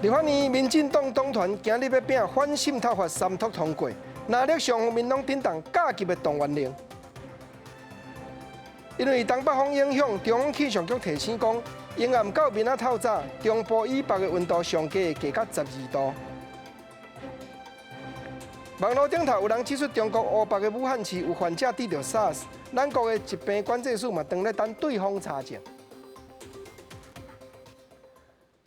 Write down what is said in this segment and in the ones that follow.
立法院民進黨黨團今日欲拚反滲透法三讀通過，藍綠雙方面攏震動加急的動員令。因為東北風影響，中央氣象局提醒講，迎暗到明仔透早，中部以北的溫度上低會降到12度。網路頂頭有人指出，中國湖北的武漢市有患者得著 SARS，咱國的疾病管制署嘛，當咧等對方查證。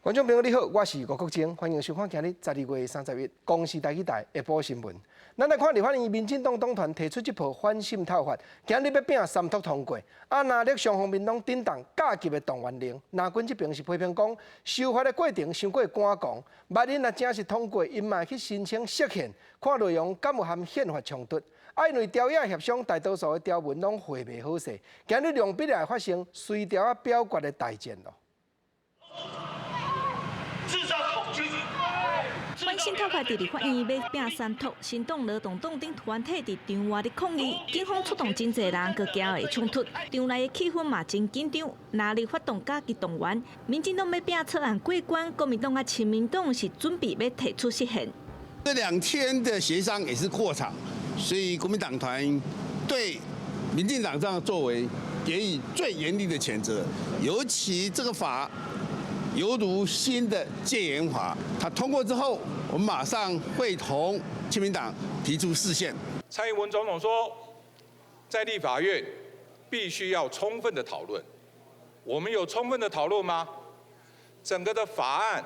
觀眾朋友你好，我是吳國晶，歡迎收看今日12月31公視台語台下晡新聞。咱來看立法院民進黨黨團提出這部反滲透法，今日欲拚三讀通過。啊，藍綠雙方面攏震動加急的動員令。藍軍這邊是批評講，修法的過程傷過趕狂，萬一若真是通過，𪜶嘛會去申請釋憲，看內容敢有和憲法衝突。啊，因為條約協商大多數的條文攏會袂好勢，今日兩邊會發生隨條仔表決的大戰咯。反滲透法佇立法院欲拚三讀，行動勞動黨等團體佇場外咧抗議，警方出動真濟人，閣驚會衝突，場內的氣氛嘛真緊張。藍綠發動加急動員，民進黨欲拚草案過關，國民黨佮親民黨是準備欲提出釋憲。這兩天的協商也是過場，所以國民黨團對民進黨這樣作為給予最嚴厲的譴責，尤其這個法，猶如新的戒嚴法，它通過之後，我們馬上會同親民黨提出釋憲。蔡英文總統說，在立法院必須要充分的討論。我們有充分的討論嗎？整個的法案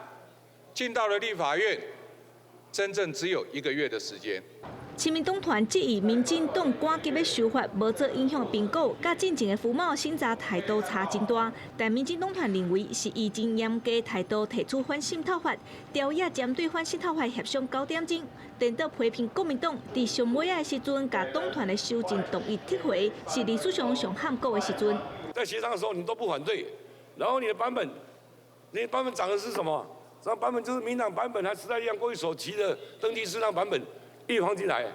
進到了立法院，真正只有一個月的時間。親民黨團質疑民進黨趕急欲修法，無做影響評估，佮進前的服貿審查態度差真大。但民進黨團認為是以真嚴格態度提出反滲透法，條約針對反滲透法協商9點鐘，顛倒批評國民黨佇上尾仔的時陣，共黨團的修正動議撤回，是歷史上上罕見的時陣。在協商的時候，你都不反對，然後你的版本，你的版本長的是什麼？這版本就是民黨版本，還時代力量過去所提的登記事項版本。一放進來，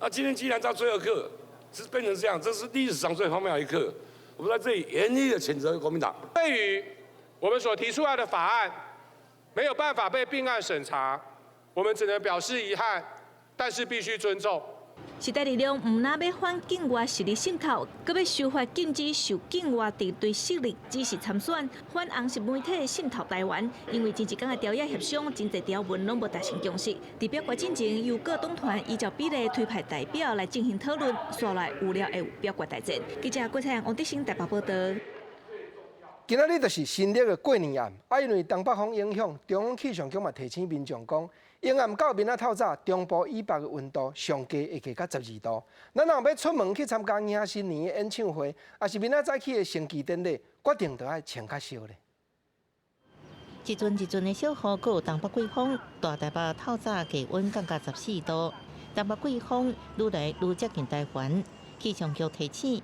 那今天既然到最後一刻是變成這樣，這是歷史上最荒謬的一刻。我們在這裡嚴厲的譴責國民黨。對於我們所提出來的法案沒有辦法被併案審查，我們只能表示遺憾，但是必須尊重。時代力量毋但欲反境外勢力滲透，閣欲修法禁止受境外敵對勢力指示參選，反紅色媒體滲透台灣。因為前一工的條約協商，真濟條文攏無達成共識。佇表決進前，由各黨團依照比例推派代表來進行討論，紲來預料會有表決大戰。記者郭彩陽、王德興台北報道。今仔日就是新曆的過年暗，啊，因為東北風影響，中央氣象局嘛提醒民眾講，迎暗到明仔透早，中部以北的溫度上低會降到12度。咱若欲出門去參加迎新年的演唱會，抑是明仔載去的升旗典禮，決定著愛穿較少咧。一陣一陣的小雨，閣有東北季風，大台北透早氣溫降到14度。東北季風愈來愈接近台灣，氣象局提醒，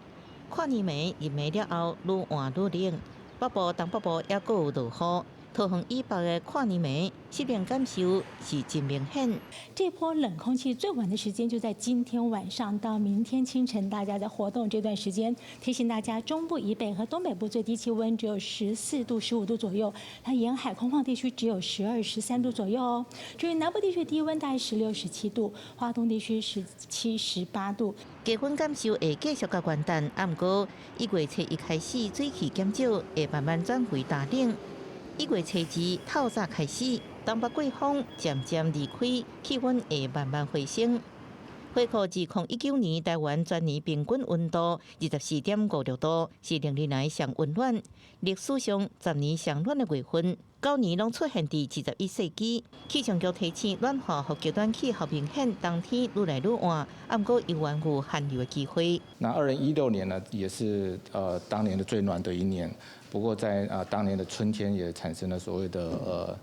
跨年暝入暝了後愈換愈冷。北部、東北部猶閣有落雨，桃園以北的跨年暝濕冷感受是真明顯。這波冷空氣最晚的時間就在今天晚上到明天清晨，大家在活動這段時間，提醒大家中部以北和東北部最低氣溫只有14度、15度左右，那沿海空曠地區只有12、13度左右哦。至於南部地區低溫大概16、17度，花東地區17、18度。低溫感受會繼續到元旦，啊，毋過1月初一開始水汽減少，會慢慢轉為大冷。1月初二透早開始，東北季風漸漸離開，氣溫會慢慢回升。回顧2019年台灣全年平均溫度24.56度，是歷年來上溫暖。歷史上10年上暖的月份，9年攏出現佇21世紀。氣象局提醒，暖化予極端氣候明顯，冬天愈來愈換，啊，毋過猶原有寒流的機會。那2016年呢，也是當年的最暖的一年。不過在當年的春天也產生了所謂的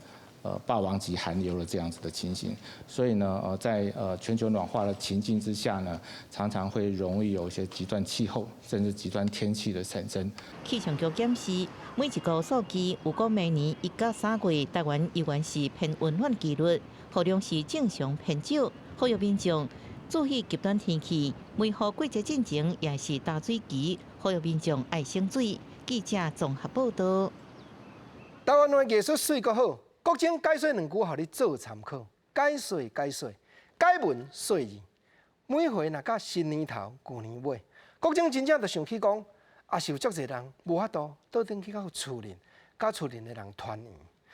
霸王級寒流的這樣子的情形，所以呢，在全球暖化的情境之下呢，常常會容易有一些極端氣候，甚至極端天氣的產生。氣象局檢視每一個數據，有講明年1到3月，台灣依然是偏溫暖紀錄，雨量是正常偏少，呼籲民眾注意極端天氣，梅雨季節進前也是大水期，呼籲民眾愛省水。記者綜合報道。台灣的藝術媠閣好。國珍解說兩句，予你做參考。解說解說，解文說字。每回若佮新年頭、舊年尾，國珍真正就想起講，也是有足濟人無法度倒轉去到厝裡，佮厝裡的人團圓。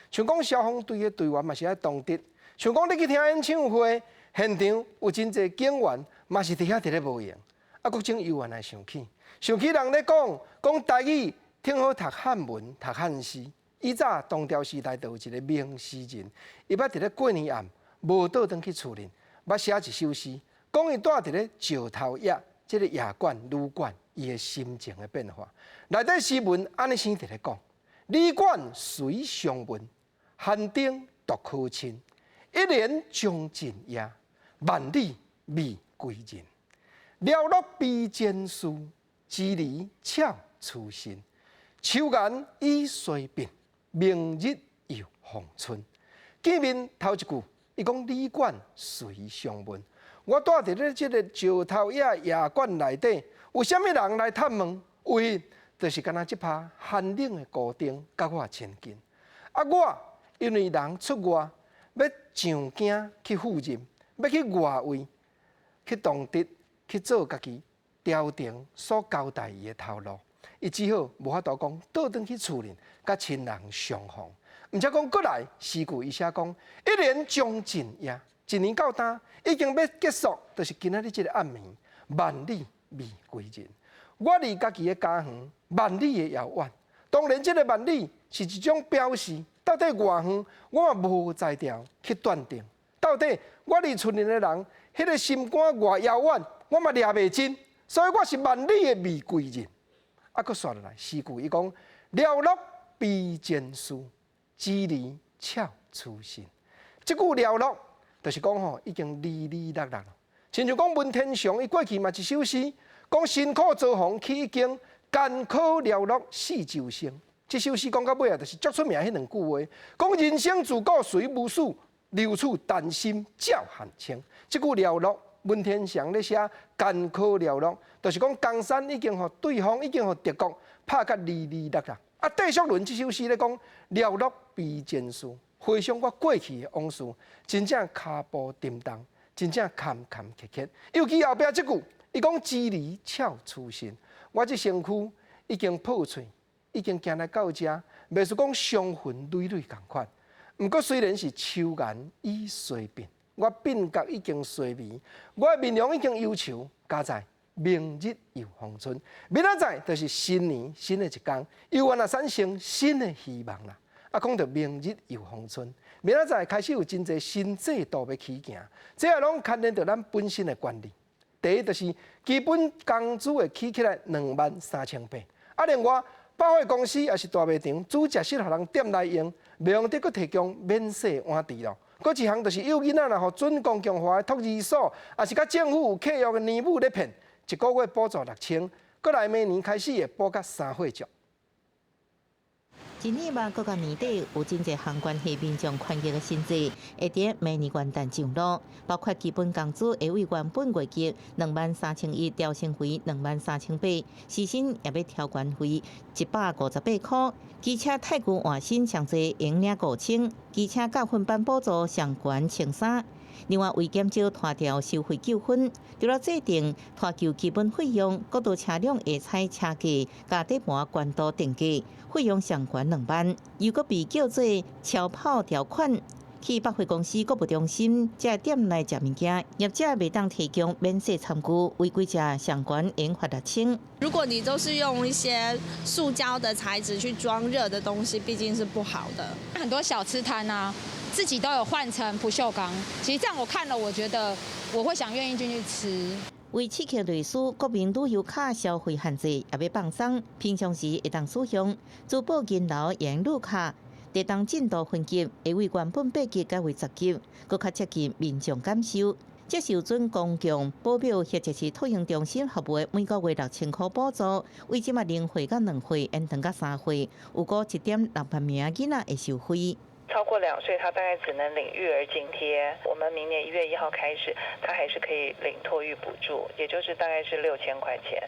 像講消防隊的隊員嘛是愛當值，像講你去聽演唱會，現場有真濟警員嘛是佇遐佇咧無閒。啊，國珍猶原來想起，想起人咧講講台語，挺好讀漢文、讀漢詩。以早唐朝時代就有一個名詩人，伊捌佇咧過年暗無倒轉去厝裡，捌寫一首詩，講伊蹛佇咧石頭驛這個驛館旅館，伊的心情的變化。內底詩文按呢生佇咧講：旅館隨相問，寒燈獨可親。一年將盡夜，萬里未歸人。寥落悲前事，支離俏初心。秋顏已衰鬢，明日又逢春。見面頭一句，伊講旅館隨相問。我蹛佇咧這個石頭驛驛館內底，有啥物人來探問？唯一就是敢若這拍寒冷的孤燈，佮我親近。啊，我因為人出外，欲上京去赴任，欲去外圍去當值去做家己朝廷所交代伊的頭路，伊只好無法度講倒轉去厝裡，佮親人相逢。毋才講閣來詩句，伊寫講一年將盡夜，一年到今已經欲結束，就是今仔日這個暗暝，萬里未歸人。我離家己的家園萬里的遙遠，當然這個萬里是一種表示，到底偌遠，我嘛無才調去斷定。到底我離厝裡的人，彼個心肝偌遙遠，我嘛掠袂真，所以我是萬里的未歸人。啊，閣煞落來詩句，伊講寥落悲前事，支離俏初心。這句寥落，就是講吼已經離離落落。親像講文天祥，伊過去嘛一首詩，講辛苦遭逢起一經，艱苦寥落四周星。這首詩講到尾啊，就是足出名彼兩句話，講人生自古誰無死，留取丹心照汗青。這句寥落，文天祥咧寫艱苦寥落，就是講江山已經予對方已經予敵國拍甲離離落落。啊，戴叔倫這首詩咧講寥落悲前事，回想我過去的往事，真正跤步沉重，真正坎坎坷坷。尤其後壁這句，伊講支離俏初心，我這身軀已經破碎，已經行來到這，袂輸講傷痕累累仝款。毋過雖然是秋顏已衰鬢，我鬢角已經衰微，我的面容已經憂愁，佳哉明日又逢春，明仔載就是新年新的一工，猶原啊產生新的希望啦。啊，講著明日又逢春，明仔載開始有真濟新制度欲起行，這也攏牽連著咱本身的權利。第一就是基本工資會起起來23,800，啊，另外百貨公司抑是大賣場煮食室予人店內用，袂用得閣提供免洗碗池咯。閣一項就是幼囡仔若予準公共化的托兒所，抑是佮政府有契約的奶母咧騙，一個月補助6000，閣來明年開始會補甲三歲足。一年嘛，閣到年底有真濟項關係民眾權益的新制，會佇明年元旦上路，包括基本工資會為原本月給23,100調升為23,800，時薪也欲調懸為158塊。機車胎具換新上濟會領5000，機車駕訓班補助上懸1300。另外，為減少拖吊收費糾紛，除了制定拖救基本費用，國道車輛會採車價佮底盤懸度定價，費用上懸2萬，又閣被叫做超跑條款。去百貨公司購物中心，這店內食物件，業者袂當提供免洗餐具，違規者上懸會罰6000。如果你都是用一些塑膠的材質去裝熱的東西，畢竟是不好的。很多小吃攤啊，自己都有換成不鏽鋼。其實這樣我看了，我覺得我會想願意進去吃。為刺激內需，國民旅遊卡消費限制也欲放鬆，平常時會當使用，珠寶銀樓用綠卡。地當進度分級，會為原本八級改為十級，閣較貼近民眾感受。接受準公共保育或者是托嬰中心服務，每個月6000塊補助，為這馬零歲佮兩歲延長到三歲，有過1.6萬名囡仔會受惠。超過2歲，他大概只能領育兒津貼。我們明年1月1號開始，他還是可以領托育補助，也就是大概是6000塊錢。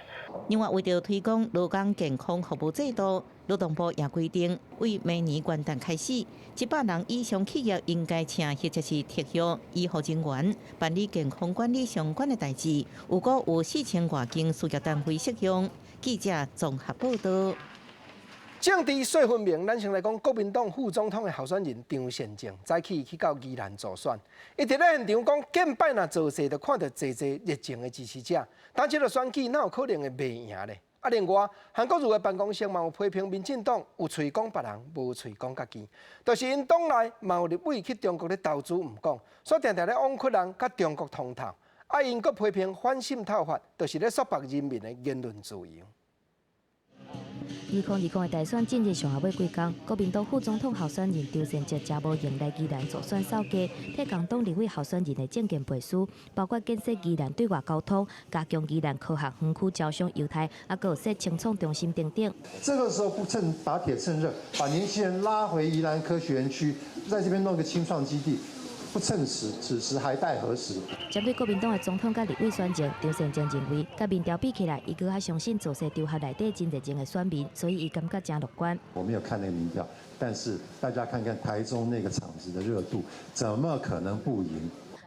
另外，為著推廣勞工健康服務制度，勞動部也規定，為明年元旦開始，100人以上企業應該請或者是特許醫護人員辦理健康管理相關的代誌。如果有4000外間事業單位適用。記者綜合報道。政治說分明，咱先來講國民黨副總統的候選人張善政，早起去到宜蘭助選，伊佇咧現場講，見擺若造勢，就看著濟濟熱情的支持者，但這個選舉哪有可能會袂贏咧？啊，另外，韓國瑜的辦公室嘛有批評民進黨有喙講別人，無喙講家己，就是𪜶黨內嘛有立委去中國咧投資毋講，煞定定咧枉屈人佮中國通透，啊，𪜶閣批評反滲透法，就是咧束縛人民的言論自由。2020的大選進入上後尾幾工，國民黨副總統候選人張善政誠無閒來宜蘭助選掃街，替共黨立委候選人的政見背書，包括建設宜蘭對外交通、加強宜蘭科學園區招商優待，啊，閣有設青創中心等等。這個時候不趁打鐵趁熱，把年輕人拉回宜蘭科學園區，在這邊弄個青創基地。不趁時，此時還待何時？針對國民黨的總統佮立委選戰，張善政認為，佮民調比起來，伊閣較相信造勢場合內底真熱情的選民，所以伊感覺誠樂觀。我沒有看那個民調，但是大家看看台中那個場子的熱度，怎麼可能不贏？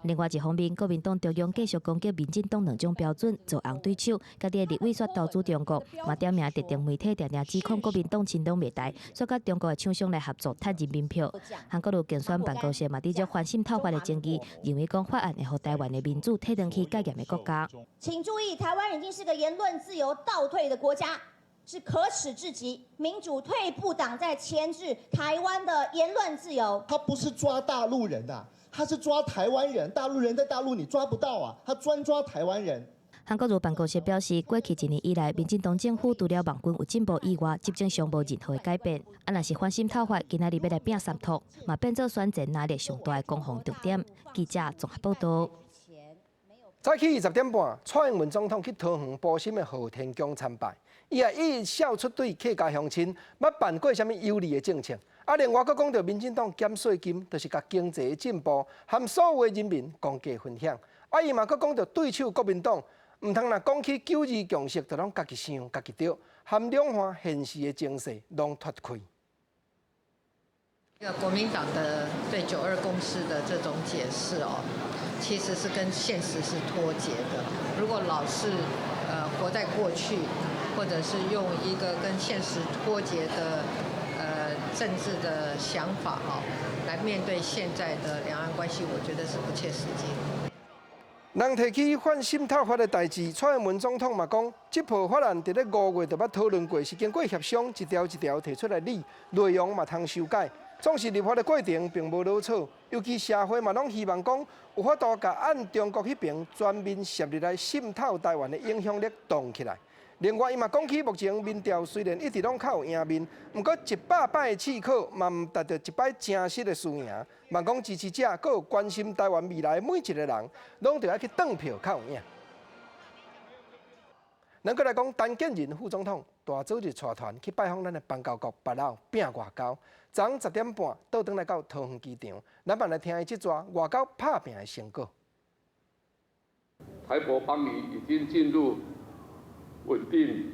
另外一方面，國民黨中央繼續攻擊民進黨兩種標準，做紅對手，家己的立委煞投資中國，嘛點名特定媒體定定指控國民黨親中賣台，煞佮中國的廠商來合作趁人民票。韓國瑜競選辦公室嘛，佇這反滲透法的爭議，認為講法案會予台灣的民主退轉去戒嚴的國家。請注意，台灣已經是個言論自由倒退的國家，是可恥至極。民主退步黨在鉗制台灣的言論自由。他不是抓大陸人啊。他是抓台灣人，大陸人在大陸你抓不到啊，他專抓台灣人。韓國瑜辦公室表示，過去一年以來，民進黨政府除了網軍有進步以外，執政上無任何的改變。啊，若是反滲透法，今仔日欲來拚三讀，嘛變做選戰壓力上大的攻防重點。記者綜合報道。早起10點半，蔡英文總統去桃園埔心的昊天宮參拜，伊也一笑出對客家鄉親，捌辦過啥物有利的政策。啊，另外閣講著民進黨減稅金，就是共經濟的進步和所有的人民公價分享。啊，伊嘛閣講著對手國民黨，毋通若講起九二共識，就攏家己想家己著，和兩岸現實的情勢攏脫開。國民黨的對九二共識的這種解釋哦，其實是跟現實是脫節的。如果老是活在過去，或者是用一個跟現實脫節的政治的想法哦，來面對現在的兩岸關係，我覺得是不切實際。人提起反滲透法的代誌，蔡英文總統嘛講，這部法案佇咧5月就捌討論過，是經過協商，一條一條提出來擬，內容嘛通修改。總是立法的過程並無潦草，尤其社會嘛攏希望講有法度共按中國彼爿全面涉入來滲透台灣的影響力擋起來。另外，伊嘛講起目前民調雖然一直攏較有贏面，毋過100擺的試考嘛毋達著一擺誠實的輸贏。嘛講支持者閣有關心台灣未來的每一個人，攏著愛去轉票較有影。咱閣來講，陳建仁副總統大早日帶團去拜訪咱的邦交國巴勞拚外交，昨昏10點半倒轉來到桃園機場，咱嘛來聽伊這逝外交拍拚的成果。台帛邦誼已經進入穩定，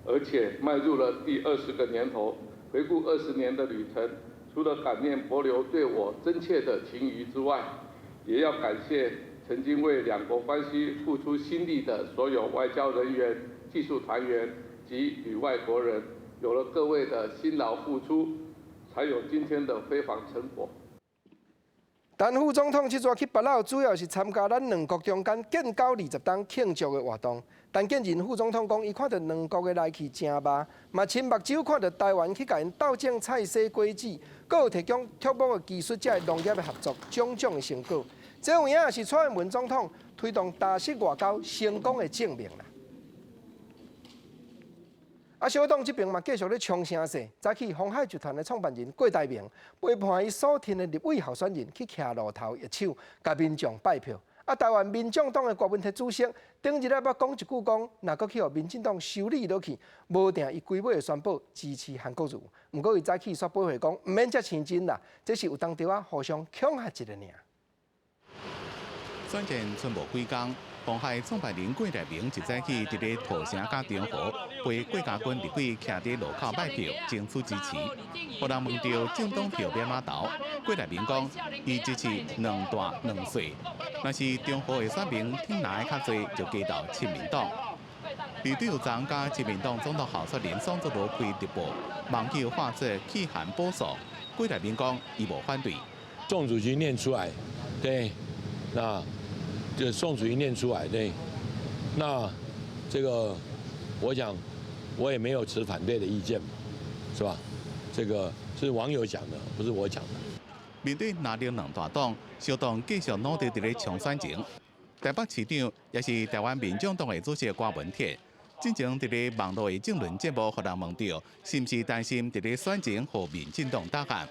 而且邁入了第20個年頭。回顧20年的旅程，除了感念帛琉對我真切的情誼之外，也要感謝曾經為兩國關係付出心力的所有外交人員、技術團員及旅外國人。有了各位的辛勞付出，才有今天的非凡成果。陳副總統這逝去巴勞，主要是參加咱兩國中間建交20冬慶祝的活動。陳建仁副總統講，伊看著兩國的來去誠密，嘛親目睭看著台灣去共𪜶鬥種菜洗果子，閣有提供畜牧的技術，才會農業的合作，種種的成果。這有影是蔡英文總統推動台式外交成功的證明啦。啊，小黨這爿嘛繼續咧衝聲勢。早起鴻海集團的創辦人郭台銘陪伴伊所挺的立委候選人去徛路頭握手，共民眾拜票。啊，台灣民眾黨的郭文鐵主席頂日仔捌講一句講，若閣去予民進黨修理落去，無定伊規尾會宣布支持韓國瑜。毋過伊早起煞駁回講，毋免遮天真啦，這是有當時仔互相恐嚇一下爾。選戰賰無幾工，鴻海創辦人郭台銘一早起佇咧土城佮中和，陪郭家軍立委徛佇路口拜票，爭取支持。予人問著政黨票欲按怎投，郭台銘講，伊支持兩大兩細，若是中和的選民挺藍的較濟，就加投親民黨。呂有章佮親民黨總統候選人宋楚瑜開直播，網友喊做棄韓保宋，郭台銘講伊無反對。宋主席念出來，對，那。就宋主席念出來，對，那這個我想我也沒有持反對的意見嘛，是吧？這個是網友講的，不是我講的。面對藍綠兩大黨，小黨繼續努力佇咧衝選情。台北市長也是台灣民眾黨的主席郭文鐵，進前佇咧網路的政論節目，予人問著，是毋是擔心佇咧選情予民進黨打壓？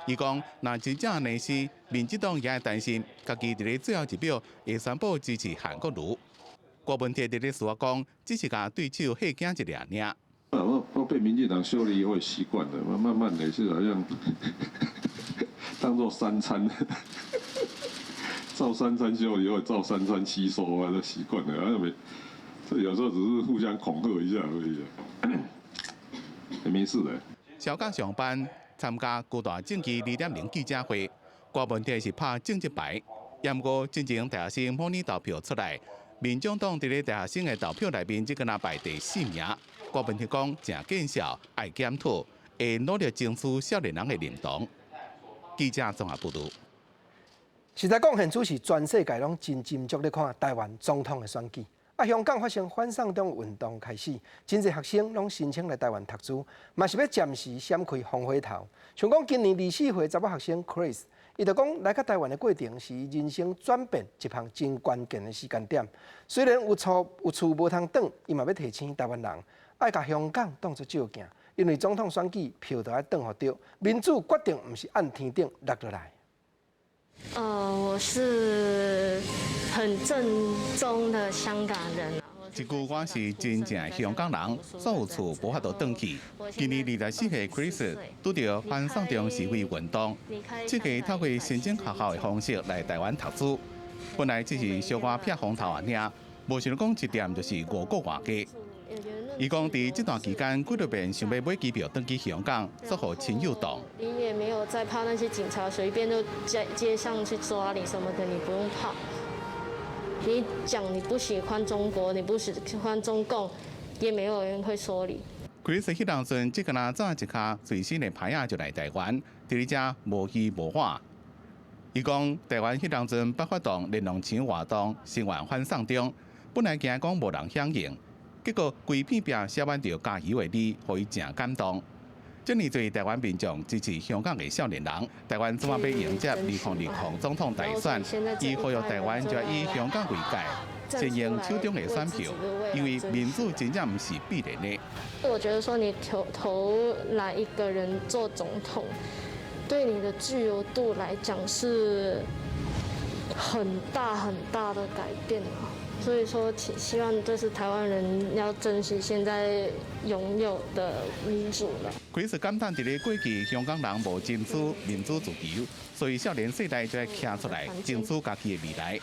伊講，若真正按呢是，民進黨也會擔心，家己佇咧最後一秒會宣布支持韓國瑜。郭文鐵佇咧事後講，只是共對手嚇驚一下爾。我我被民進黨修理，我也習慣了，慢慢的是好像當做三餐，照三餐修理，我照三餐吸收啊，都習慣了。啊，沒，這有時候只是互相恐嚇一下而已，也沒事的。小假上班。參加高大政治2.0記者會，郭文鐵是拍政治牌。毋過進前大學生模擬投票出來，民眾黨佇咧大學生的投票內面只敢若排第四名。郭文鐵講誠見笑，愛檢討，會努力爭取少年人的認同。記者綜合報導。實在講，現此時全世界攏真斟酌咧看台灣總統的選舉。啊，香港發生反送中運動開始，真濟學生攏申請來台灣讀書，嘛是欲暫時閃開風火頭。像講今年24歲查某學生 Chris，伊就講來到台灣的過程是伊人生轉變一項真關鍵的時間點。雖然有厝有厝無通轉，伊嘛欲提醒台灣人愛共香港當作照鏡，因為總統選舉票著愛轉予著，民主決定毋是按天頂落落來。我是很正宗的香港人。一句我是真正的香港人，煞有厝無法度轉去。今年24歲 Chris 拄著反送中示威運動，這個透過申請學校的方式來台灣讀書。本來只是小可避風頭爾，無想講一踮就是5個外加。伊講佇這段期間，幾落遍想欲買機票轉去香港，煞予親友擋。你也沒有在怕那些警察隨便就在街上去抓你什麼的，你不用怕。你講你不喜歡中國，你不喜歡中共，也沒有人會說你。 Chris 彼當陣，只敢若紮一跤隨身的牌仔就來台灣，佇咧遮無依無靠。伊講台灣彼當陣捌發動連儂牆活動，聲援反送中，本來驚講無人響應，結果規片壁寫滿著加油的字，予伊誠感動。這爾濟台灣民眾支持香港的少年人，台灣這擺欲迎接2020總統大選，伊呼籲台灣就以香港為界，善用手中的選票，因為民主真正毋是必然的。我覺得說你投哪一個人做總統，對你的自由度來講是很大很大的改變。所以說，希望就是台灣人要珍惜現在擁有的民主了。 Chris 感嘆，佇咧過去香港人無爭取民主自由，所以少年世代就愛徛出來爭取家己的未來。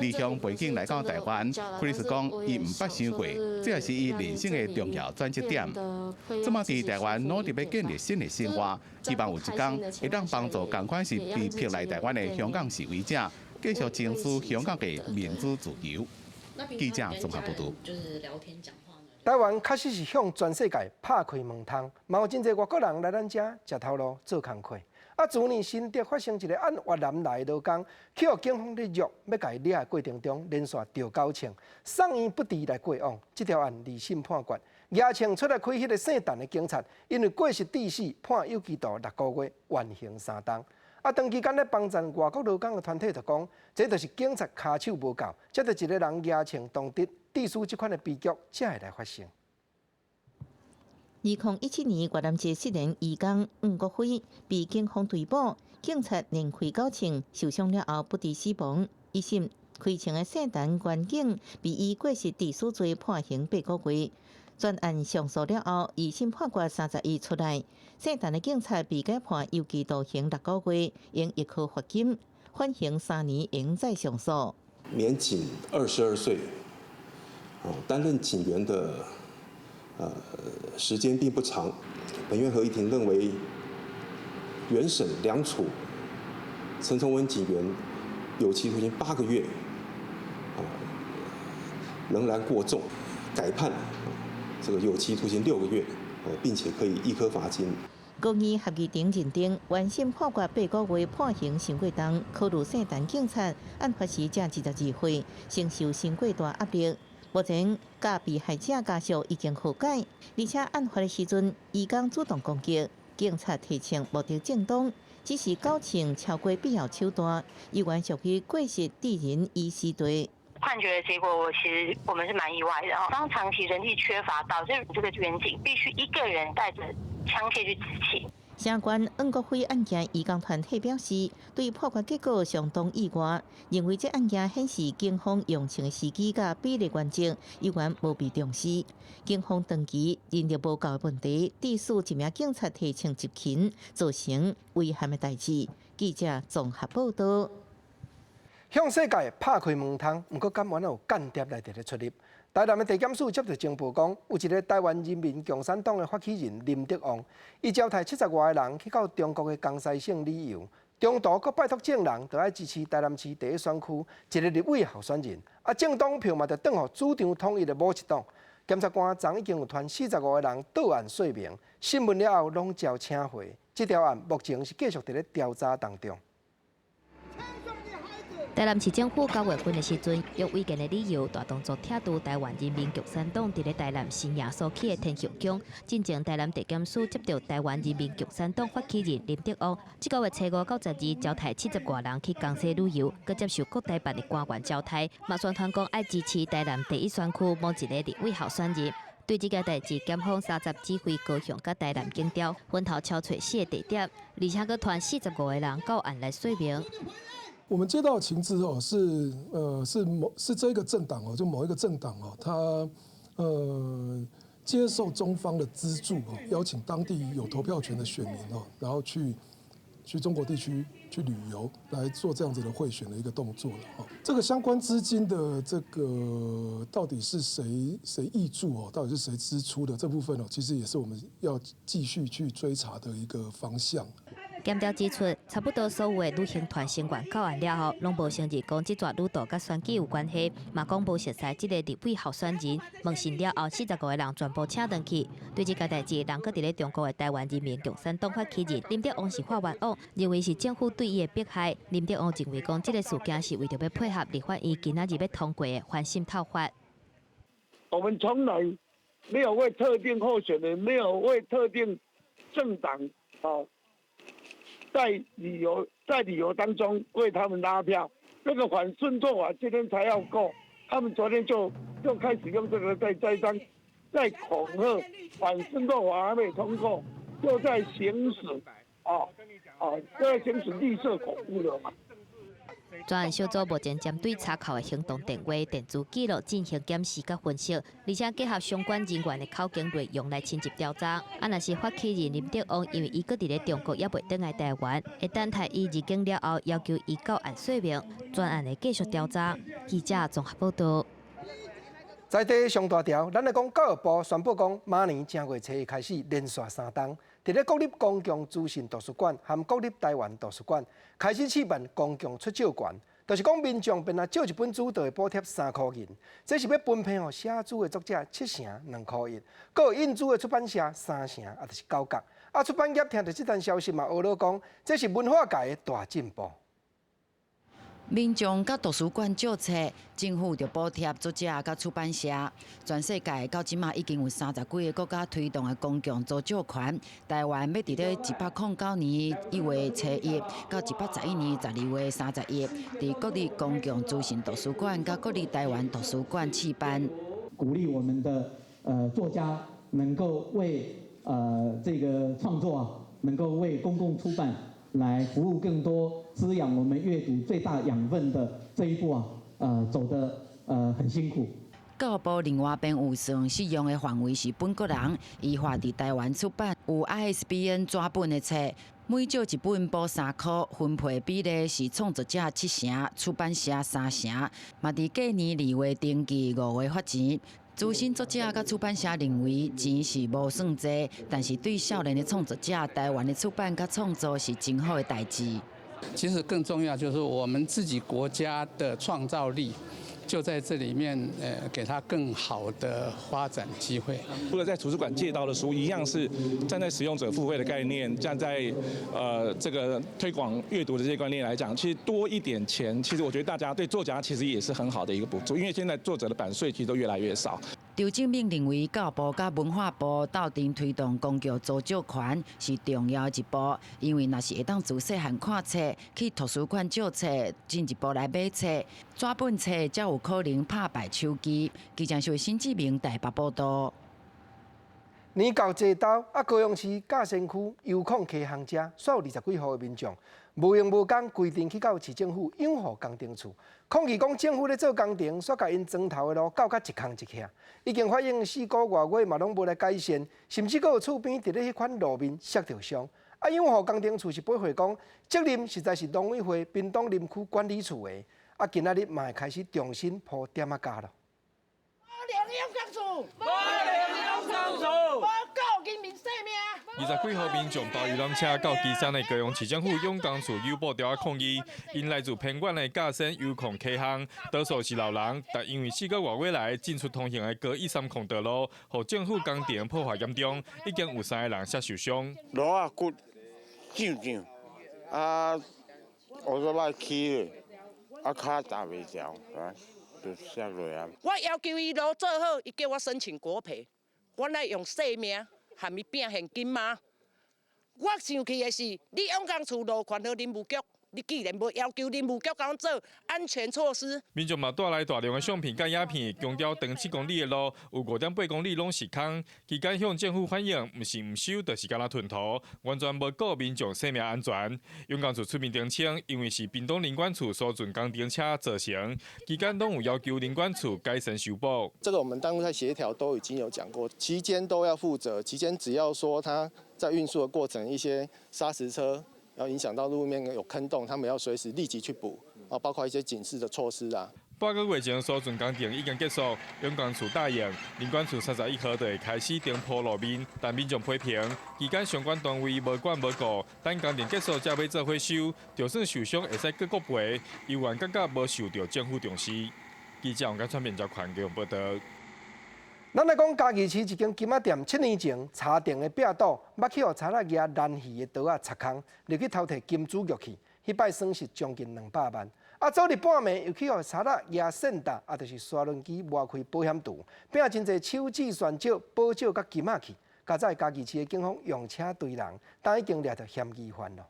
離鄉背井來到台灣，Chris 講伊毋捌想過，這也是伊人生的重要轉折點。這馬佇台灣努力欲建立新的生活，希望有一天會當幫助仝款是被迫來台灣的香港示威者，繼續爭取香港的民主自由。記者綜合報導。台灣確實是向全世界拍開門窗，嘛有真濟外國人來咱遮食頭路做工課。啊，昨年新竹發生一個按越南來的勞工，去予警方咧虐，欲共伊掠的過程中，連續著狗槍，送院不治來過往。這條案二審判決，舉槍出來開彼個姓陳的警察，因為過失致死，判有期徒6個月，緩刑3冬。啊，長期間咧幫贊外國勞工的團體就講，這就是警察跤手無夠，才著一個人舉槍當敵，致使這款的悲劇才會來發生。2017年，越南一個失聯移工黃國輝被警方追捕，警察連開九槍，受傷了後不治死亡。一審開槍的姓陳員警被以過失致死罪判刑8個月。全案上訴了後，二審判決31出來，姓陳的警察被改判有期徒刑6個月，應易科罰金，緩刑3年，應再上訴。年僅22歲，哦，擔任警員的時間並不長。本院合議庭認為，原審量處陳崇文警員有期徒刑8個月，啊，仍然過重，改判這個有期徒刑6個月，並且可以易科罰金。高院合議庭認定，原審判決8個月判刑傷過重，考慮姓陳警察案發時才22歲，承受傷過大壓力。目前，佮被害者家屬已經和解，而且案發的時陣，移工主動攻擊，警察提槍目的正當，只是繳槍超過必要手段，依然屬於過失致人於死罪。判決的結果，我其實我們是蠻意外的。當長期人力缺乏，導致這個員警必須一個人帶着槍械去執勤。相關黃國輝案件移工團體表示，對判決結果相當意外，認為這案件顯示警方用槍的時機佮比例原則依然無被重視。警方長期人力無夠的問題，致使一名警察提槍執勤，造成遺憾的代誌。記者綜合報道。向世界拍開門窗，毋過敢原來有間諜來佇咧出入。台南的地檢署接到情報講，有一個台灣人民共產黨的發起人林德旺，伊招刣70外個人去到中國的江西省旅遊，中途閣拜託眾人，著愛支持台南市第一選區一個立委候選人。啊，政黨票嘛，著轉予主張統一的某一黨。檢察官昨已經有傳45個人到案說明，審問了後攏照請回。這條案目前是繼續佇咧調查當中。台南市政府9月份的時陣，用違建的理由大動作拆除台灣人民共產黨佇咧台南新營所起的天后宮。進前台南地檢署接到台灣人民共產黨發起人林德旺，這個月初五到12，招刣70外人去江西旅遊，閣接受國台辦的官員招刣，嘛宣傳講愛支持台南第一選區某一個立委候選人。對這件代誌，檢方三十指揮高雄佮台南警調，分頭敲揣四個地點，而且閣傳45個人到案來說明。我們接到情資哦，是這個政黨哦，就某一個政黨哦，他接受中方的資助哦，邀請當地有投票權的選民哦，然後去中國地區去旅遊，來做這樣子的賄選的一個動作了哦。這個相關資金的這個到底是誰挹注哦，到底是誰支出的這部分哦，其實也是我們要繼續去追查的一個方向。檢調指出，差不多所有的旅行團成員到案了後，攏無承認講這逝旅途佮選舉有關係，嘛講無熟似這個立委候選人。問訊了後，45個人全部請轉去。對這件代誌，人閣佇咧中國的台灣人民共產黨發起人林德旺是發冤枉，認為是政府對伊的迫害。林德旺認為講，這個事件是為著欲配合立法院今仔日欲通過的反滲透法。我們從來沒有為特定候選人，沒有為特定政黨，哦。在旅遊當中為他們拉票，那個反滲透法今天才要過，他們昨天就開始用這個在恐嚇，反滲透法還沒通過，就在行使，啊啊，在行使綠色恐怖了嘛。專案小組目前針對查扣的行動電話、電子記錄進行檢視佮分析，而且結合相關人員的口供內容來深入調查。啊，若是發起人林德旺，因為伊閣佇咧中國猶未轉來台灣，會等待伊入境了後，要求伊到案說明，專案會繼續調查。記者綜合報道。在地上大條，咱來講教育部宣布講，明年正月初一開始連續3冬，佇咧國立公共資訊圖書館和國立台灣圖書館開始試辦公共出借權，就是講民眾便若借一本書，就會補貼3箍銀。這是欲分配予寫書的作者7成2箍1，閣有印書的出版社3成，也就是9角。啊，出版業聽著這單消息嘛，呵咾講，這是文化界的大進步。民眾佮圖書館借冊，政府就補貼作者佮出版社。全世界到這馬已經有30幾个國家推動的公共租借權。台灣欲佇咧109年1月初1到111年12月31，佇國立公共資訊圖書館佮國立台灣圖書館試辦。鼓勵我們的作家能夠為這個創作啊，能夠為公共出版來服務更多滋養我們閱讀最大養分的這一步啊，走得很辛苦。教育部另外編預算適用的範圍是本國人，依法佇台灣出版有 ISBN 紙本的冊，每借一本補3箍，分配比例是創作者7成，出版社3成。嘛佇隔年2月登記，5月發錢。資深作者佮出版社認為錢是無算濟，但是對少年的創作者，台灣的出版佮創作是真好的代誌。其實更重要就是我們自己國家的創造力。就在這裡面，給他更好的發展機會。除了在圖書館借到的書，一樣是站在使用者付費的概念，站在這個推廣閱讀的這些觀念來講，其實多一點錢，其實我覺得大家對作家其實也是很好的一個補助，因為現在作者的版稅其實都越來越少。張正明認為，教育部佮文化部鬥陣推動公共租借權是重要的一步，因為若是會當自細漢看冊，去圖書館借冊，進一步來買冊，紙本冊才有可能拍敗手機。記者是新志明台北報道。年到這晝，啊，高雄市甲仙區油礦溪巷遮，煞有20幾戶的民眾無閒無工，規陣去到市政府養護工程處，抗議講政府咧做工程，煞共𪜶磚頭的路鉸甲一空一隙，已經反映4個外月嘛攏無來改善，甚至閣有厝邊佇咧彼款路面摔著傷。啊，養護工程處是回覆講，責任實在是農委會屏東林區管理處的。啊，今仔日嘛會開始重新鋪店仔膠咯。 20幾戶民眾包遊覽車到旗山的高雄市政府養工處有布條仔抗議，𪜶來自偏遠的甲仙油礦溪巷，多數是老人，但因為4個外月來進出通行的高130道路，予政府工程破壞嚴重，已經有3個人摔受傷。路仔骨脹脹，啊，烏索來起咧，啊，跤踏袂牢，啊，就摔落啊。我要求伊路做好，伊叫我申請國賠，我來用性命含伊拼現金嗎？我生氣的是，你養工處路權予林務局，你既然無要求林務局共阮做安全措施。民眾嘛帶來大量的相片佮影片，強調長7公里的路有5.8公里攏是空。期間向政府反映，毋是毋修，就是干焦吞塗，完全無顧民眾生命安全。養工處出面澄清，因為是屏東林管處疏浚工程車造成，期間攏有要求林管處改善修補。這個我們當初在協調都已經有講過，期間都要負責，期間只要說他在運輸的過程，一些砂石車。要影響到路面有坑洞，他們要隨時立即去補，啊，包括一些警示的措施啊。半個月前，疏浚工程已經結束，養工處答應，林管處31號就會開始重鋪路面，但民眾批評，期間相關單位無管無顧，等工程結束才欲做回收，就算受傷會使閣國賠，猶原感覺無受著政府重視。記者王家川編者環境報道。咱來講嘉義市一間金仔店，7年前查店的壁堵，捌去予賊仔舉攔魚的刀仔插空，入去偷提金珠玉器，彼擺損失將近200萬。啊，昨日半暝又去予賊仔舉線搭，啊，就是沙輪機磨開保險櫥，拼真濟手指旋石、寶石佮金仔去。佳哉嘉義市的警方用車追人，但已經掠著嫌疑犯囉。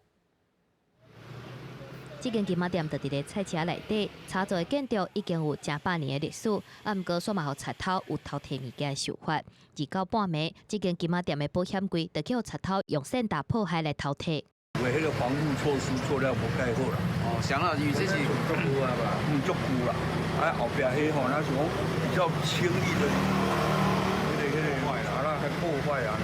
這間金仔店就佇咧菜市仔內底，炒做的建築已經有成百年的歷史，啊，毋過煞嘛予賊偷有偷提物件的手法。二九半暝，這間金仔店的保險櫃就去予賊偷用線搭破壞來偷提。為彼個防護措施做了無蓋好啦。哦，想啦，因為這是足舊啊吧？嗯，足舊啦。啊，後壁彼吼，那是講比較輕易的，彼個壞啦，啊，破壞啊。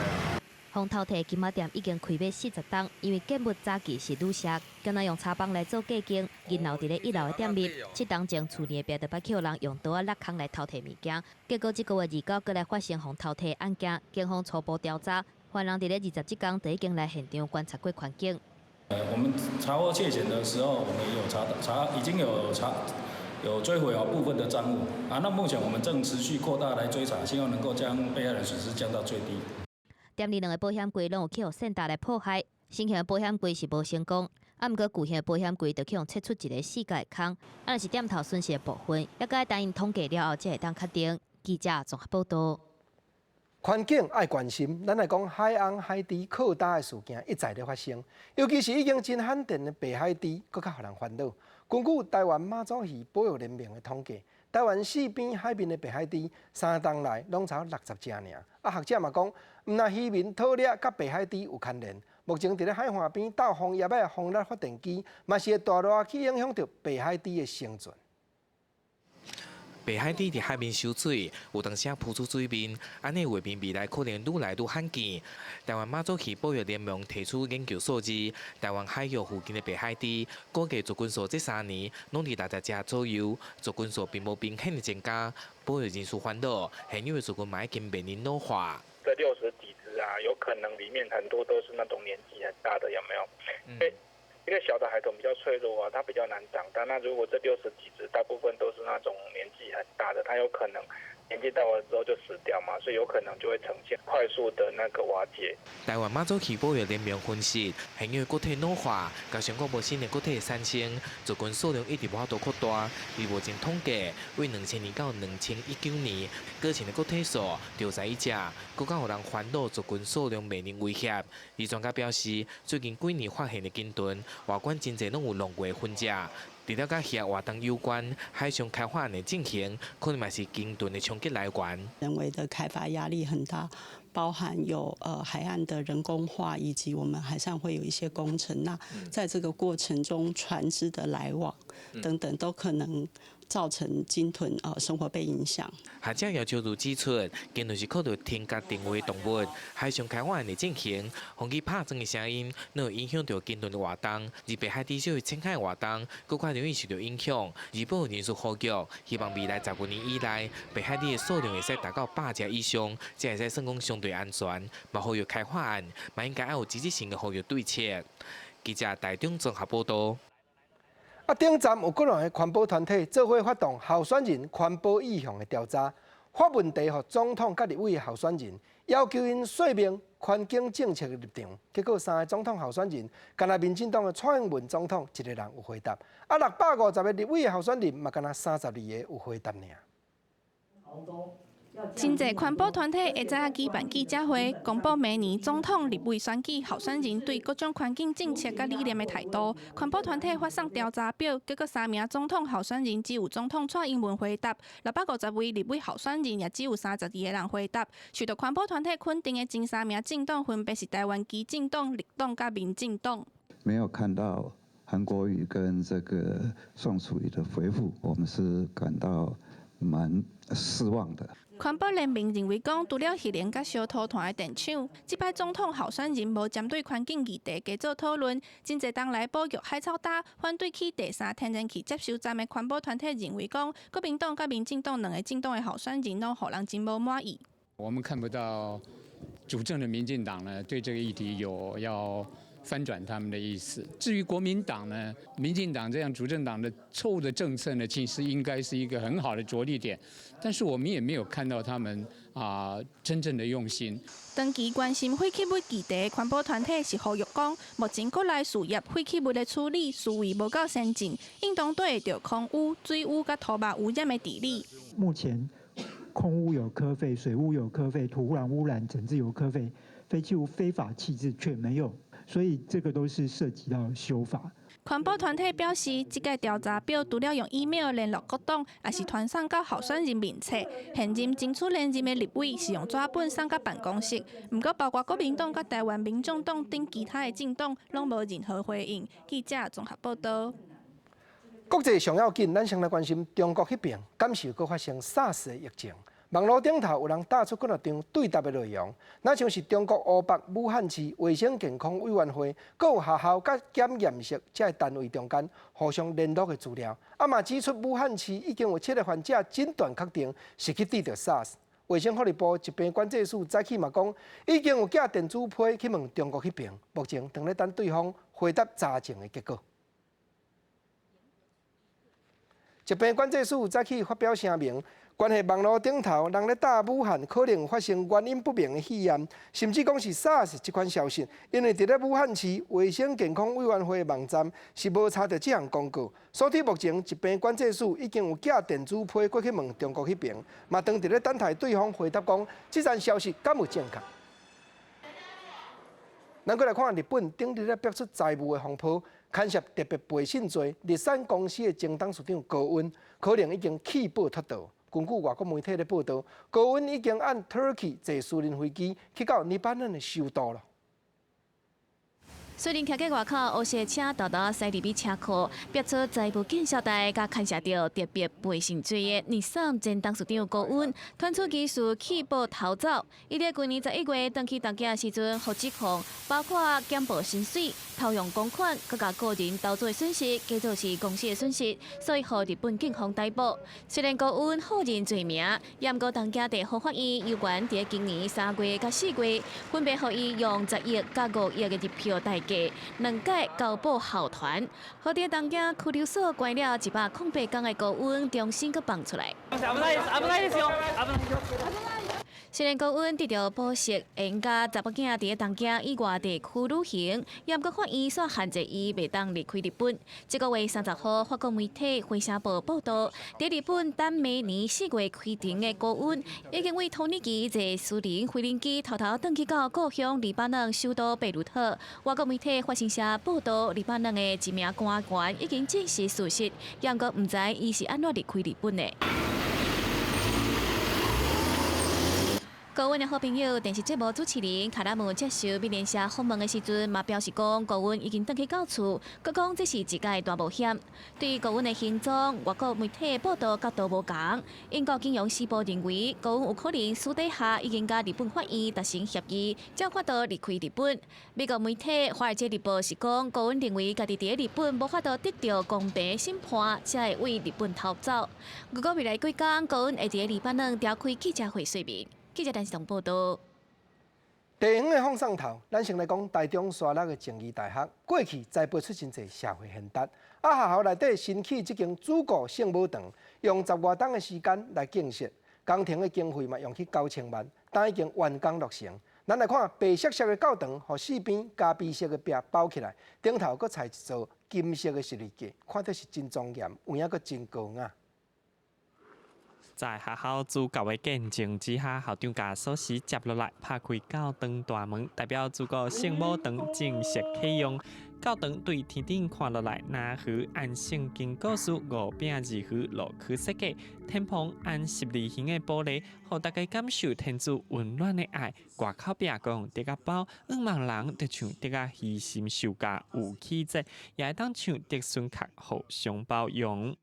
予偷提金仔店已經開欲40冬，因為建物早期是旅社，敢若用柴房來做隔間，銀樓佇咧一樓的店面。7冬前，厝內壁就捌去予人用刀仔勒空來偷提物件，結果這個月29閣來發生予偷提案件，警方初步調查，犯人佇咧20這工就已經來現場觀察過環境。我們查獲竊險的時候，我們有查查已經有查有追回部分的贓物啊。那目前我們正持續擴大來追查，希望能夠將被害人損失降到最低。店裡兩個保險櫃攏有去予線搭來破壞，新型的保險櫃是無成功，啊，毋過舊型的保險櫃就去予切出一個四角的空，啊，若是店頭損失的部分，猶閣愛等𪜶統計了後才會當確定。記者綜合報道。環境愛關心，咱來講海翁海豬擴大的事件一再咧發生，尤其是已經真罕見的白海豬，閣較予人煩惱。根據台灣媽祖魚保育聯盟的統計，台灣四邊海面的白海豬3冬來攏才60隻爾。啊，學者嘛講，毋但漁民討獵佮白海豬有牽連，目前佇咧海岸邊鬥風葉的風力發電機，嘛是會大大去影響著白海豬的生存。白海豬佇海面收水，有當時浮出水面，按呢畫面未來可能愈來愈罕見。台灣馬祖魚保育聯盟提出研究數字，台灣海域附近的白海豬估計族群數這3年攏佇60隻左右，族群數並無明顯的增加。保育人士煩惱，現有的族群嘛已經面臨老化。這60幾隻啊，有可能裡面很多都是那種年紀很大的，有沒有？嗯。因為小的海豚比較脆弱啊，它比較難長大。那如果這60幾隻大部分都是那種年紀很大的，它有可能年紀到了之後就死掉嘛，所以有可能就會呈現快速的那個瓦解。台灣馬祖魚保育聯盟分析，現有個體老化，加上閣無新的個體產生，族群數量一直無法度擴大。而目前統計，為2000年到2019年，閣前的個體數61隻，閣較予人煩惱族群數量面臨威脅。而專家表示，最近幾年發現的鯨豚，外觀真濟攏有弄過痕跡。除了佮漁業活動有關，海上開發案的進行，可能嘛是鯨豚的衝擊來源。人為的開發壓力很大，包含有海岸的人工化，以及我們海上會有一些工程。那在這個過程中，船隻的來往等等，都可能造成鯨豚生活被影響。學者姚秋如指出，鯨豚是靠著聽覺定位的動物，海上開發案的進行，風機拍樁的聲音，攏會影響著鯨豚的活動，而白海豬屬於淺海活動，閣較容易受著影響。而保育人士呼籲，希望未來15年以內，白海豬的數量會使達到100隻以上，才會使算講相對安全。嘛，呼籲開發案，嘛應該愛有實質性的保育對策。記者台中綜合報道。啊，頂站有幾兩个環保團體做伙發動候選人環保意向的調查，發問題予總統佮立委的候選人，要求𪜶說明環境政策的立場。結果三个總統候選人，干焦民進黨的蔡英文總統一个人有回答，啊，650個立委的候選人嘛，干焦32個有回答爾。真濟環保團體下早舉辦記者會，公布明年總統、立委選舉候選人對各種環境政策佮理念的態度。環保團體發送調查表，結果三名總統候選人只有總統蔡英文回答，650位立委候選人也只有32個人回答。受到環保團體肯定的前三名政黨分別是台灣基進黨、綠黨佮民進黨。沒有看到韓國瑜跟這個宋楚瑜的回覆，我們是感到蠻失望的。環保聯盟認為講，除了核能佮燒塗炭的電廠，這擺總統候選人無針對環境議題加做討論。真濟冬來保育海草礁，反對起第三天然氣接收站的環保團體認為講，國民黨佮民進黨兩个政黨的候選人攏予人真無滿意。我們看不到主政的民進黨呢，對這個議題有要翻轉他們的意思。至於國民黨呢，民進黨這樣主政黨的錯誤的政策呢，其實應該是一個很好的着力點，但是我們也沒有看到他們啊真正的用心。長期關心廢棄物議題的環保團體是呼籲講，目前國內事業廢棄物的處理思維無夠先進，應當對著空污、水污佮土壤污染的治理。目前空污有科費，水污有科費，土壤污染整治有科費，廢棄物非法棄置卻沒有。所以這個都是涉及到修法。環保團體表示，這個調查表除了用 email 聯絡各黨，也是傳送到候選人面冊。現任爭取連任的立委是用紙本送到辦公室，毋過包括國民黨佮台灣民眾黨等其他的政黨，攏無任何回應。記者綜合報道。國際上要緊，咱先來關心中國彼爿，敢是閣發生 SARS 的疫情？網路頂頭有人打出幾若張對答的內容，若像是中國湖北武漢市衛生健康委員會，閣有學校佮檢驗室這个單位中間互相聯絡的資料，啊嘛指出武漢市已經有七个患者診斷確定是去得著 SARS。衛生福利部疾病管制署早起嘛講，已經有寄電子批去問中國彼爿，目前正咧等對方回答查證的結果。疾病管制署早起發表聲明。關係網路頂頭，人咧打武漢可能發生原因不明的肺炎，甚至講是 SARS 這款消息，因為佇咧武漢市衛生健康委員會的網站是無查著這項公告，所以目前疾病管制署已經有寄電子批過去問中國彼爿，嘛當佇咧等待對方回答講，這層消息敢有正確？咱閣來看日本頂日咧爆出財務的風波，牽涉特別背信罪，日產公司的前董事長高恩可能已經棄保脫逃。根據外國媒體的報道，高恩已經按 Turkey 坐私人飛機去到黎巴嫩的首都了。雖然徛佇外口，烏色車沓沓駛入去車庫，逼出財務建設台，佮牽涉著特別賠償罪的日產前董事長高恩，傳出疑似棄保逃走。伊佇舊年11月轉去東京時陣，予指控包括減報薪水、偷用公款，閣共個人投資的損失，計做是公司的損失，所以予日本警方逮捕。雖然高恩否認罪名，毋過東京地方法院有權佇今年3月佮4月，分別予伊用10億佮5億的日票代價，兩屆交保候傳，予佇東京拘留所關了108天的高恩重新閣放出來。雖然高恩得著保釋，會用佮查某囝佇東京以外地區旅行，毋過法院煞限制伊袂當離開日本。這個月30號，法國媒體《華聲報》報導，佇日本等明年4月開庭的高恩，已經對土耳其坐私人飛行機偷偷轉去到故鄉黎巴嫩首都貝魯特。外國媒體法新社報導，黎巴嫩的一名官員已經證實事實，毋過毋知伊是按怎離開日本的。高恩的好朋友電視節目主持人卡拉姆接受美聯社訪問的時陣，嘛表示講高恩已經轉去到厝，閣講這是一個大冒險。對高恩的行蹤，外國媒體報導角度無仝。英國金融時報認為，高恩有可能私底下已經佮日本法院達成協議，才有法度離開日本。美國媒體《華爾街日報》是講，高恩認為家己佇日本無法度得著公平審判，才會對日本逃走。如果未來幾工，高恩會佇黎巴嫩召開記者會說明。記者陳世東報導。地方的放送頭，咱先來講台中沙鹿的靜宜大學，過去栽培出真濟社會賢達。啊，學校內底新起這間主顧聖母堂，用十外冬的時間來建設，工程的經費嘛用去9000萬，但已經完工落成。咱來看白色色的教堂，予四邊咖啡色的壁包起來，頂頭閣採一座金色的十字架，看著是真莊嚴，有影閣真高雅。在學校主教的見證之下，校長共鎖匙接落來，拍開教堂大門，代表主顧聖母堂正式啟用。教堂對天頂看落來，若予按聖經故事五餅二魚落去設計，天棚按十字形的玻璃，予大家感受天主溫暖的愛。外口壁閣用竹仔包，向望人就像竹仔虛心受教有氣質，也會當像竹蓀殼互相包容。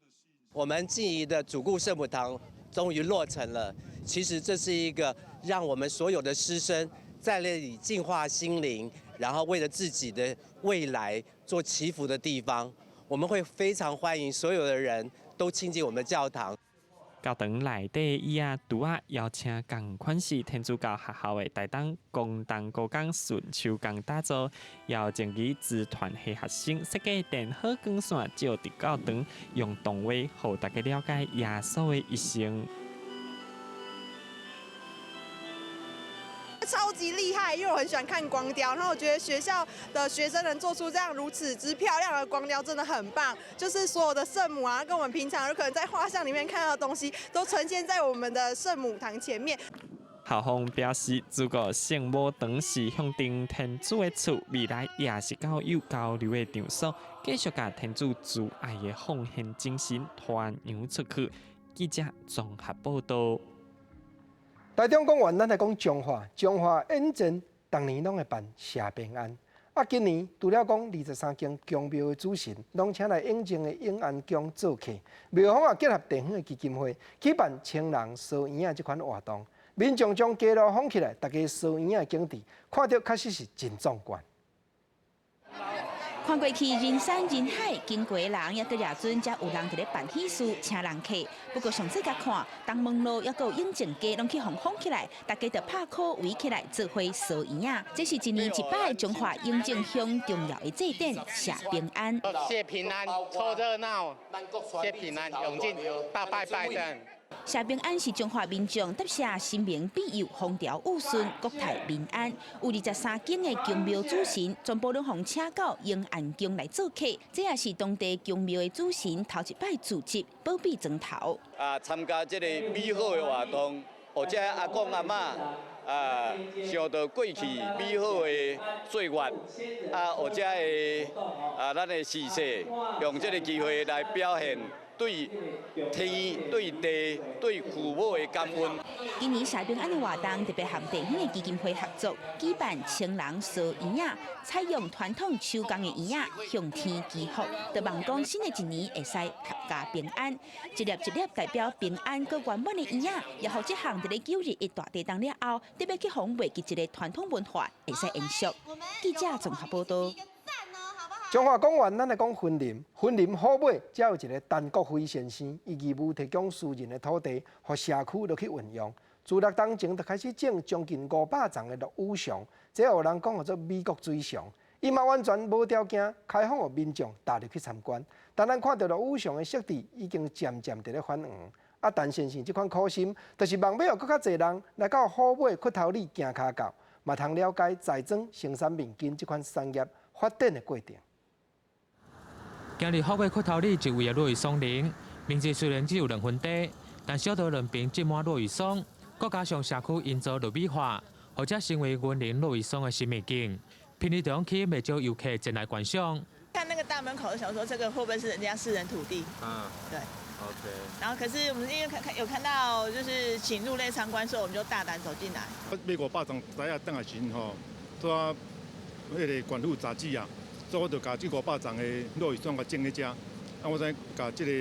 我們靜宜的主顧聖母堂終於落成了。其實這是一個讓我們所有的師生在那裡淨化心靈，然後為了自己的未來做祈福的地方。我們會非常歡迎所有的人都親近我們的教堂。教堂內底椅仔櫥仔邀請仝款式天主教學校的台東光東高工順手工打造，由靜宜資團系學生設計電火光線照佇教堂，用動畫予大家了解耶穌的一生。超級厲害，因為我很喜歡看光雕，然後我覺得學校的學生能做出這樣如此之漂亮的光雕，真的很棒。就是所有的聖母啊，跟我們平常有可能在畫像裡面看到的東西，都呈現在我們的聖母堂前面。校方表示，主顧聖母堂是向頂天主的厝，未來也是教友交流的場所，繼續共天主慈愛的奉獻精神傳揚出去。記者綜合報導。台中講完，咱來講彰化。彰化永靖逐年攏會辦謝平安。啊，今年除了講23間宮廟的主神攏請來永靖的永安宮做客，廟方也結合地方的基金會舉辦千人燒圓仔這款活動，民眾將街路封起來，大家燒圓仔的景致，看著確實是真壯觀。看過去人山人海，經過的人抑閣掠準，才有人佇咧辦喜事，請人客。不過詳細共看，東門路抑閣有永靖街攏去予封起來，大家就拍箍圍起來做伙燒圓仔。這是一年一擺彰化永靖鄉重要的祭典，謝平安。謝平安，湊熱鬧，謝平安，永靖大拜拜的。謝平安是彰化民眾答謝神明庇佑、風調雨順、國泰民安。有23間的宮廟主神，全部攏予請到永安宮來做客。這也是當地宮廟的主神頭一擺組織保庇莊頭。啊，參加這個美好的活動，予這阿公阿嬤啊，想著過去美好的歲月，啊，予這个啊，咱的逝世用這個機會來表現。對天、對地、對父母的感恩。今年社平安的活動特別和地方的基金會合作，舉辦青人趖圓仔，採用傳統手工的圓仔向天祈福，就望講新的一年會使闔家平安。一粒一粒代表平安閣圓滿的圓仔，也予這項佇咧9·21大地動了後，特別去予袂記一个傳統文化會使延續。記者綜合報道。彰化講完，咱來講雲林。雲林虎尾遮有一个陳國輝先生，伊義務提供私人的土地，予社區落去運用。自6冬前就開始種將近500叢的落羽松，這予人講號做美國水松。伊嘛完全無條件開放予民眾踏入去參觀。但咱看著落羽松的色澤已經漸漸佇咧反黃。啊，陳先生這款苦心，就是望欲予閣較濟人來到虎尾堀頭里行跤到，嘛通了解栽種生產面筋這款產業發展的過程。今日虎尾堀頭里一位的落羽松林，面積雖然只有2分地，但小道兩邊種滿落羽松，閣加上社區營造綠美化，予遮成為雲林落羽松的新秘境。平日就吸引袂少遊客前來觀賞。看那個大門口，想說這個會不會是人家私人土地？嗯，對。 OK。然後可是我們因為看看有看到就是請入內參觀，所以我們就大膽走進來。買500叢栽仔轉來時吼，拄仔彼个縣府雜誌啊。所以我就共這500叢的落羽松共種佇遮，啊，我再共這个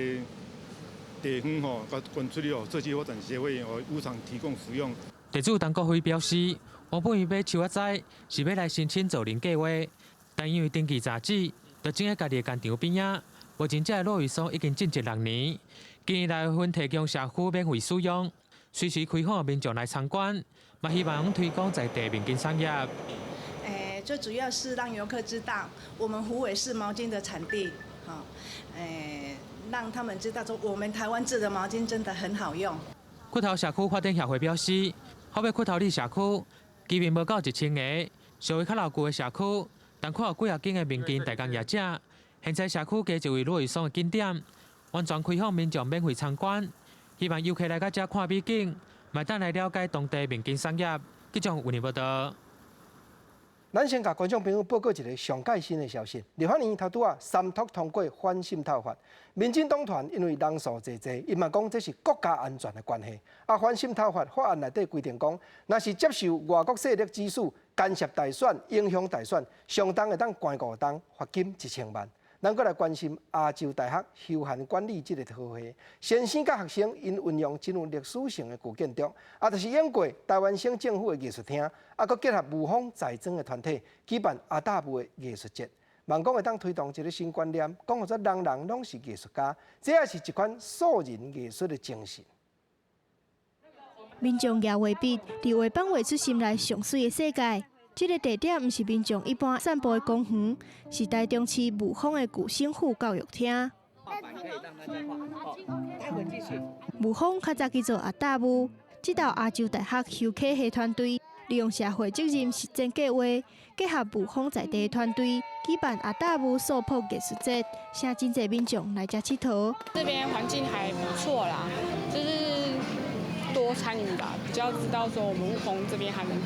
地方吼，共捐出去予社區發展協會哦，無償提供使用。地主陳國輝表示，原本伊買樹仔栽是欲來申請造林計畫，但因為登記雜誌，就種佇家己的工廠邊仔。目前這个落羽松已經種植6年，近年來紛提供社區免費使用，隨時開放民眾來參觀，嘛希望推廣在地面筋產業。最主要是讓遊客知道，我們虎尾是毛巾的產地，哈，讓他們知道說我們台灣製的毛巾真的很好用。堀頭社區發展協會表示，虎尾堀頭里社區居民無到1000个，屬於較老舊的社區，但看有幾若間的面筋代工業者，現在社區加一位落羽松的景點，完全開放民眾免費參觀，希望遊客來到遮看美景，嘛當來了解當地面筋產業。記者雲林報道。咱先共觀眾朋友報告一个上蓋新的消息。立法院頭拄仔三讀通過反滲透法，民進黨團因為人數濟濟，伊嘛講這是國家安全的關係。啊，反滲透法法案內底規定講，若是接受外國勢力指使干涉大選、影響大選，上重會當關5冬，罰金1000萬。咱閣來關心亞洲大學休閒管理這个學系，先生佮學生𪜶運用真有歷史性的舊建築，啊，就是用過臺灣省政府的藝術廳，啊，閣結合霧峰在莊的團體舉辦阿達霧的藝術節，望講會當推動一个新觀念，講號做人人攏是藝術家，這也是一款素人藝術的精神。民眾舉畫筆，佇畫板畫出心內上媠的世界。這个地點毋是民眾一般散步的公園，是台中市霧峰的舊省府教育廳。霧峰較早叫做阿達霧，這道亞洲大學休憩系團隊利用社會責任實踐計劃，結合霧峰在地團隊，舉辦阿達霧素樸藝術節，請真濟民眾來遮𨑨迌。這邊環境還不錯啦，就是多參與吧，比較知道說我們霧峰這邊還能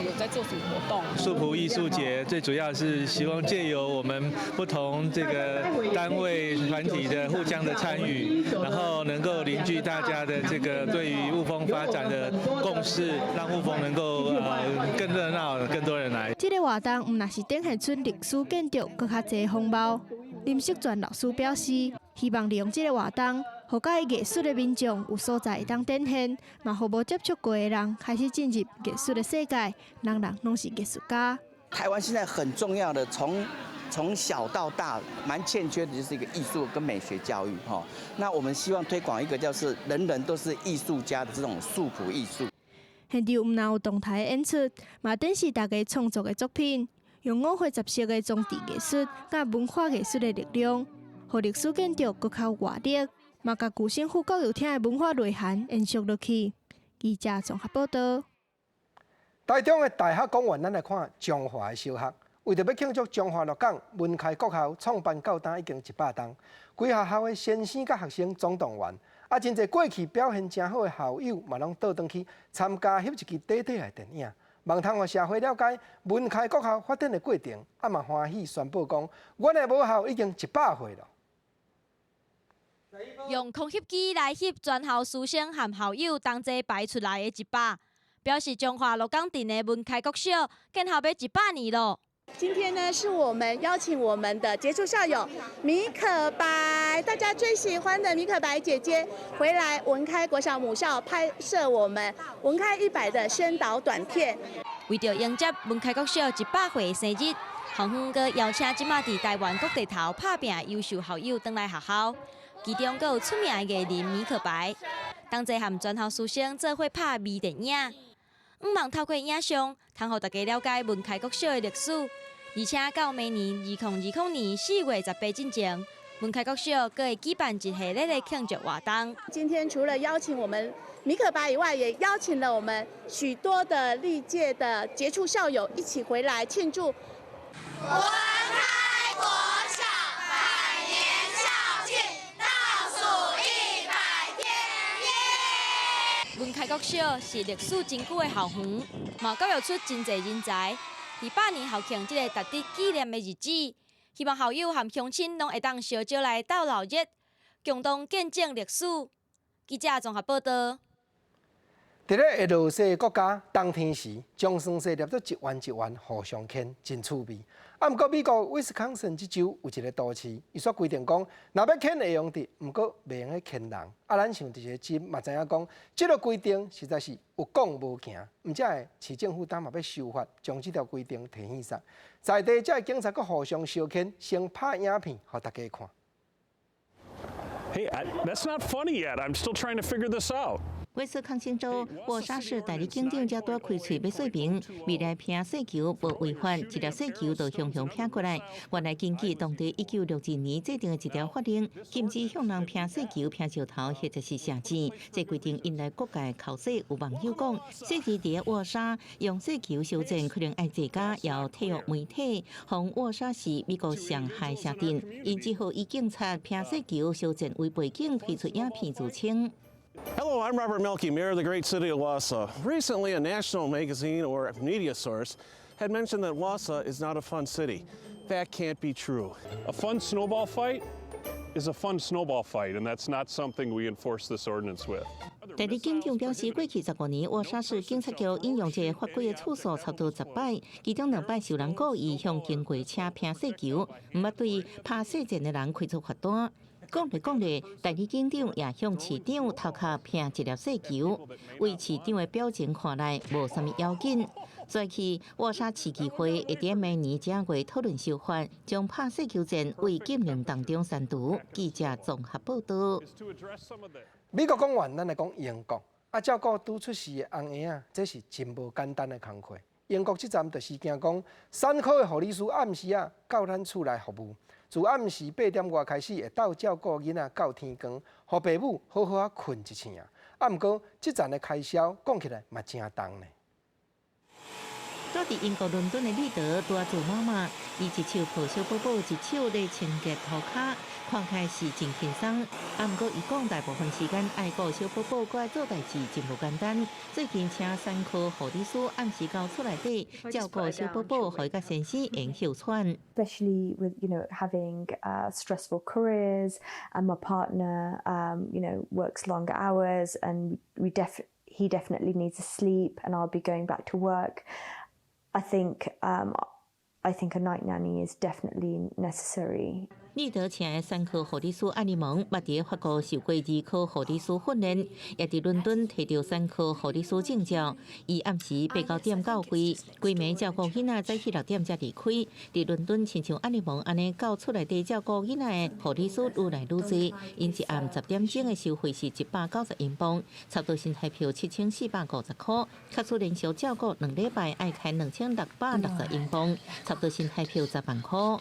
有在做什麼活動。素樸藝術節最主要是希望借由我們不同這個單位團體的互相的參與，然後能夠凝聚大家的這個對於霧峰發展的共識，讓霧峰能夠更熱鬧，更多人來。這个活動毋但是展現出歷史建築閣較濟風貌。林淑全老師表示，希望利用這个活動，予佮意藝術的民眾有所在會當展現，嘛予無接觸過的人開始進入藝術的世界，人人攏是藝術家。台灣現在很重要的，從小到大，蠻欠缺的就是一個藝術跟美學教育，哈。那我們希望推廣一個，就是人人都是藝術家的這種素樸藝術。現場毋但有動態演出，嘛展示大家創作的作品，用五花十色的裝置藝術佮文化藝術的力量，予歷史建築閣較有活力，嘛共舊省府教育廳的文化內涵延續落去。記者綜合報道。台中的大學講完，咱來看彰化的小學。為著欲慶祝彰化鹿港文開國校創辦到今已經100冬，規學校的先生佮學生總動員，啊，真濟過去表現誠好的校友嘛，攏倒轉去參加翕一支短短的電影，望通予社會了解文開國校發展的過程，啊嘛歡喜宣布講，阮的母校已經100歲了。用空翕機來翕全校師生和校友同齊排出來的100，表示彰化鹿港鎮的文開國小建校欲100年囉。今天呢，是我們邀請我們的傑出校友米可白，大家最喜歡的米可白姐姐，回來文開國小母校拍攝我們文開100的宣導短片。為著迎接文開國小100歲生日，校方閣邀請這馬佇台灣各地頭拍拚優秀校友轉來學校，其中閣有出名的藝人米可白，同齊和全校師生做伙拍微電影，向望透過影像，通予大家了解文開國小的歷史。而且到明年2020年4月18進前，文開國小閣會舉辦一系列的慶祝活動。今天除了邀請我們米可白以外，也邀請了我們許多的歷屆的傑出校友一起回來慶祝。文開國小百年校慶倒數100天耶！文開國小是歷史真久的校園，嘛教育出真濟人才。佇百年校慶這个值得紀念的日子，希望校友和鄉親攏會當相招來鬥鬧熱，共同見證歷史。記者綜合報道。佇咧會落雪的國家，冬天時將霜雪捏做一圓一圓，互相牽，真趣味。啊，毋過美國威斯康辛這州有一个都市，伊煞規定講，若欲牽會用得，毋過袂用得牽人。啊，咱想佇個真嘛知影講，這个規定實在是有講無行。毋才會市政府當嘛欲修法，將這條規定提起來。在地這个警察閣互相相牽，先拍影片，予大家看。 Hey, that's not funny yet. I'm still trying to figure this out. 威斯康星州沃沙市代理警長才拄開喙欲說明，未來拚雪球無違法，一粒雪球就雄雄拚過來。原來根據當地1962年制定的一條法令，禁止向人拚雪球、拚石頭或者是射箭。這規定引來各界口舌。有網友講，細膩佇沃沙用雪球相戰，可能愛坐監，由體育媒體封沃沙是美國上害城鎮，𪜶只好以警察拚雪球相戰為背景推出影片自稱。 Hello, I'm Robert Mielke, mayor of the great city of Wausau. Recently, a national magazine or media source had mentioned that Wausau is not a fun city. That can't be true. A fun snowball fight is a fun snowball fight, and that's not something we enforce this ordinance with. 代理警長表示，過去15年，沃沙市警察局引用這个法規的次數差不多10擺，其中兩擺受人故意向經過車拚雪球，毋捌對拍雪戰的人開出罰單。講咧講咧，代理警長也向市長頭殼拚一粒雪球，為市長的表情看來無啥物要緊。再去沃沙市議會會佇明年正月討論修法，將拍雪球戰為禁令當中刪除。記者綜合報道。美國講完，咱來講英國。啊，照顧拄出世的翁嬰仔，這是真無簡單的工課。英國這站就是驚講，產科的護理師暗時仔到咱厝內服務，自暗時8點外開始會鬥照顧囡仔到天光，予爸母好好仔睏一醒。啊，毋過這層的開銷講起來嘛誠重呢。住佇英國倫敦的彼得拄仔做媽媽，伊一手抱小寶寶，一手咧清潔塗跤，看起來是真輕鬆。啊，毋過伊講大部分時間愛顧小寶寶，閣愛做代誌，真無簡單。最近請產科護理師暗時到厝內底照顧小寶寶，予伊佮先生會休喘。 Especially with having stressful careers, and my partner works longer hours, and we def he definitely needs a sleep, and I'll be going back to work. I think a night nanny is definitely necessary. 彼得請的產科護理師艾利蒙，捌佇法國受過兒科護理師訓練，也佇倫敦提著產科護理師證照。伊暗時8、9點到位，規暝照顧囡仔早起6點才離開。佇倫敦，親像艾利蒙按呢到厝內底照顧囡仔的護理師愈來愈濟。𪜶一暗10點鐘的收費是190英鎊，差不多新台票7450塊。假使連續照顧2禮拜，愛開2660英鎊，差不多新台票10萬塊。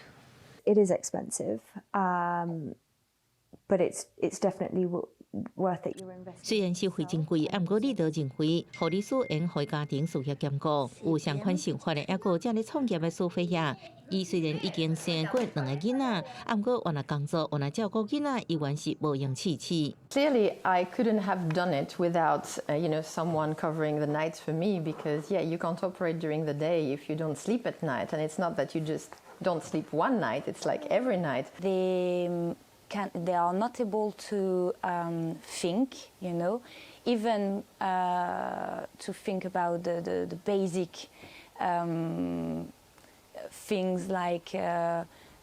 It is expensive, but it's definitely worth it. You're investing. 雖然收費真貴，啊，毋過彼得認為護理師會予家庭事業兼顧，有相款想法的，猶閣有正咧創業的蘇菲亞。伊雖然已經生過兩个囡仔，啊，毋過原來工作，原來照顧囡仔，依然是無閒試試。 Clearly, I couldn't have done it without someone covering the nights for me because, yeah, you can't operate during the day if you don't sleep at night, and it's not that you just don't sleep one night; it's like every night. They can can they are not able to think, even to think about the basic things like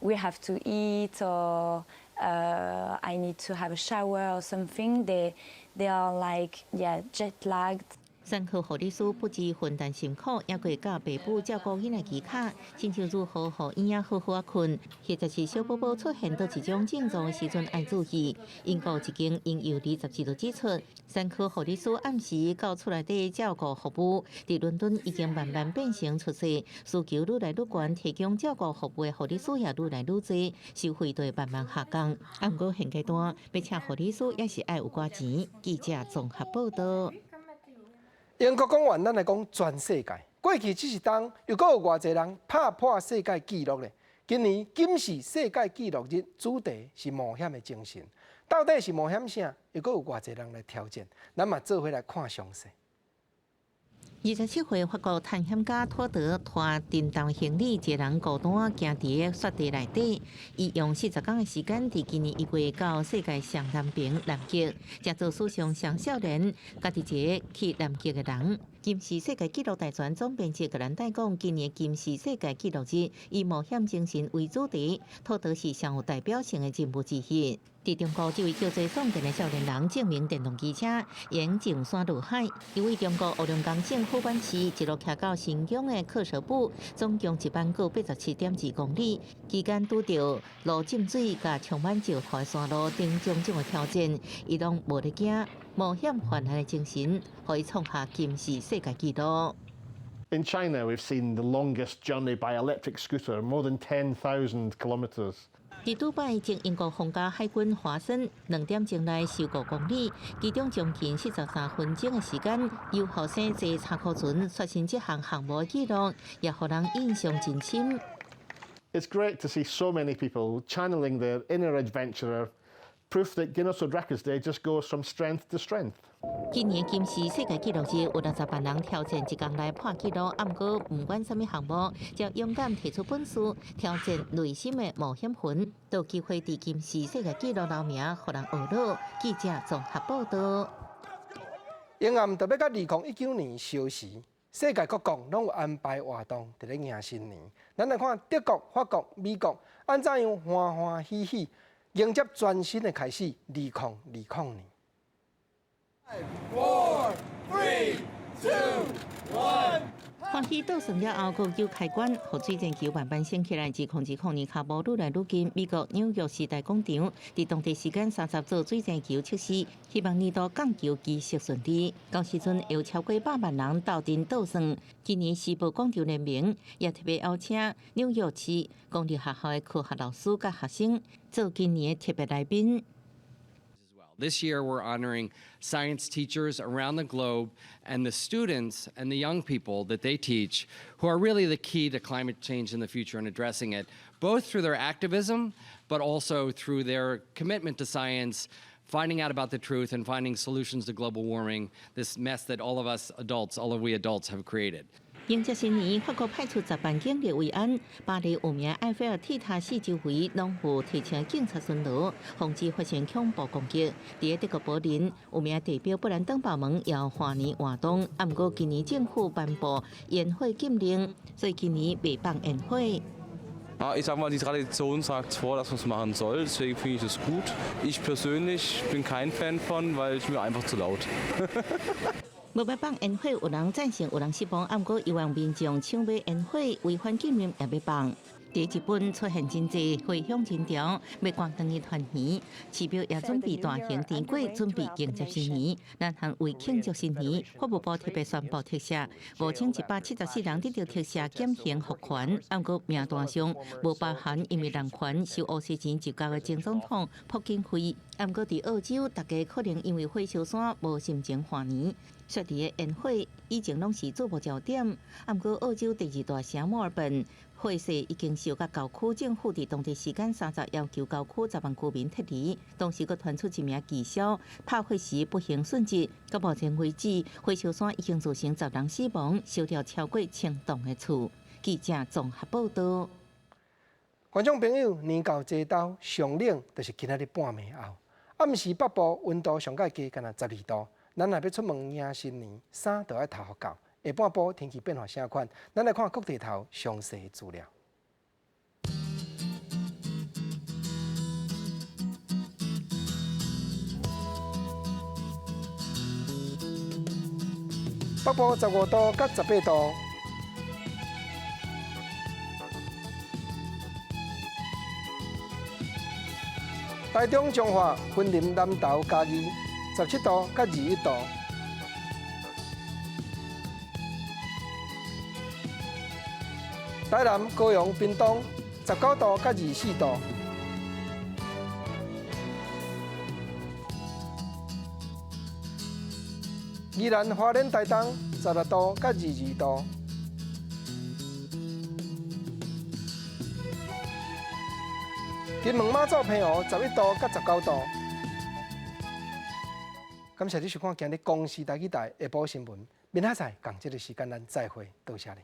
we have to eat or I need to have a shower or something. They are like, yeah, jet lagged. 產科護理師不止分擔辛苦，猶閣教爸母照顧囡仔技巧，親像如何予嬰仔好好仔睏，或者是小寶寶出現佗一種症狀的時陣愛注意。英國一間嬰幼兒雜誌就指出，產科護理師暗時到厝內底照顧服務，佇倫敦已經慢慢變成趨勢，需求愈來愈懸，提供照顧服務的護理師也愈來愈濟，收費就會慢慢下降。啊，毋過現階段欲請護理師也是愛有寡錢。記者綜合報道。英國講完，咱來講全世界。過去這一冬，又閣有偌濟人拍破世界紀錄咧。今年金氏世界紀錄日主題是冒險的精神，到底是冒險啥？又閣有偌濟人來挑戰？咱嘛做伙來看詳細。27歲法國探險家托德拖沉重行李，一個人孤單行佇雪地內底，伊用40工的時間，佇今年1月到世界上南邊南極，成做史上上少年，家己一個去南極的人。金氏世界紀錄大全總編輯格蘭戴講，今年金氏世界紀錄日以冒險精神為主題，托德是上有代表性的人物之一。佇中國，這位叫做宋電的少年人證明電動機車會上山落海。伊對中國黑龍江省斧山市一路騎到新疆的克什布，總共1萬閣87.2公里，期間拄著路浸水、佮充滿石頭的山路等種種的挑戰，伊攏無咧驚，冒險犯難的精神，予伊創下金氏世界紀錄。 In China, we've seen the longest journey by electric scooter, more than 10,000 kilometers. 佇杜拜，前英國皇家海軍華森2點鐘內修5公里，其中將近43分鐘的時間，由後生坐插箍船刷新這項項目的紀錄，也予人印象真深。 It's great to see so many people channeling their inner adventurer, proof that Guinness World Records Day just goes from strength to strength. 今年金氏世界紀錄日有60萬人挑戰一工來破紀錄，毋過毋管啥物項目，只要勇敢提出本事，挑戰內心的冒險魂，都有機會佇金氏世界紀錄留名，予人呵咾。記者綜合報道。迎暗特別佮2019年相時，世界各國攏有安排活動，佇咧迎新年。咱來看德國、法國、美國按怎樣歡歡喜喜迎接全新的開始？2020年。 Four, three, two, one. 歡喜倒算了後，閣有開關，予水晶球慢慢升起來。2020年跤步愈來愈近。美國紐約時代廣場佇當地時間30做水晶球測試，希望年度降球儀式順利。到時陣會有超過100萬人鬥陣倒算。今年時報廣場聯名也特別邀請紐約市公立學校的科學老師佮學生做今年的特別來賓。 This year, we're honoring science teachers around the globe and the students and the young people that they teach who are really the key to climate change in the future and addressing it, both through their activism, but also through their commitment to science, finding out about the truth and finding solutions to global warming, this mess that all of us adults, all of we adults have created. 迎接新年，法國派出10萬警力維安，巴黎有名埃菲爾鐵塔四周圍攏有提前警察巡邏，防止發生恐怖攻擊。佇德國柏林，有名地標布蘭登堡門也有跨年活動，啊，毋過今年政府頒布煙火禁令，所以今年袂放煙火。 Ich sag mal, die Tradition sagt vor, dass man es machen soll, deswegen finde ich es gut. Ich persönlich bin kein Fan von, weil es mir einfach zu laut. 無欲放煙火，有人贊成，有人失望。啊，毋過猶有民眾搶買煙火，違反禁令也欲放。佇日本出現真濟回鄉人潮，欲趕轉去團圓，寺廟也準備大型甜粿，準備迎接新年。南韓為慶祝新年，法務部特別宣布特赦，5174人得著特赦減刑復權。毋過名單上無包含因為濫權收烏西錢入獄的前總統朴槿惠。毋過佇澳洲，大家可能因為火燒山無心情跨年。雪地的煙火以前攏是矚目焦點，毋過澳洲第二大城墨爾本火勢已經燒到郊區，政府佇當地時間三十要求郊區10萬居民撤離。同時，閣傳出一名技師拍火時不幸殉職。到目前為止，火燒山已經造成10人死亡，燒掉超過1000棟的厝。記者綜合報道。觀眾朋友，年到這晝上冷就是今仔日半暝後。暗時北部溫度上蓋低，干焦12度。咱若欲出門迎新年，衫就愛敨予夠。下半晡天氣變化啥款？咱來看各地頭詳細資料。北部15度佮18度。台中彰化、雲林南投、嘉義17度佮21度。台南、高雄、屏東19度佮24度。宜蘭、花蓮、台東16度佮22度。金門馬祖澎湖11度佮19度。感謝你收看今日公視台語台下晡新聞，明仔載仝這个時間咱再會，多謝你。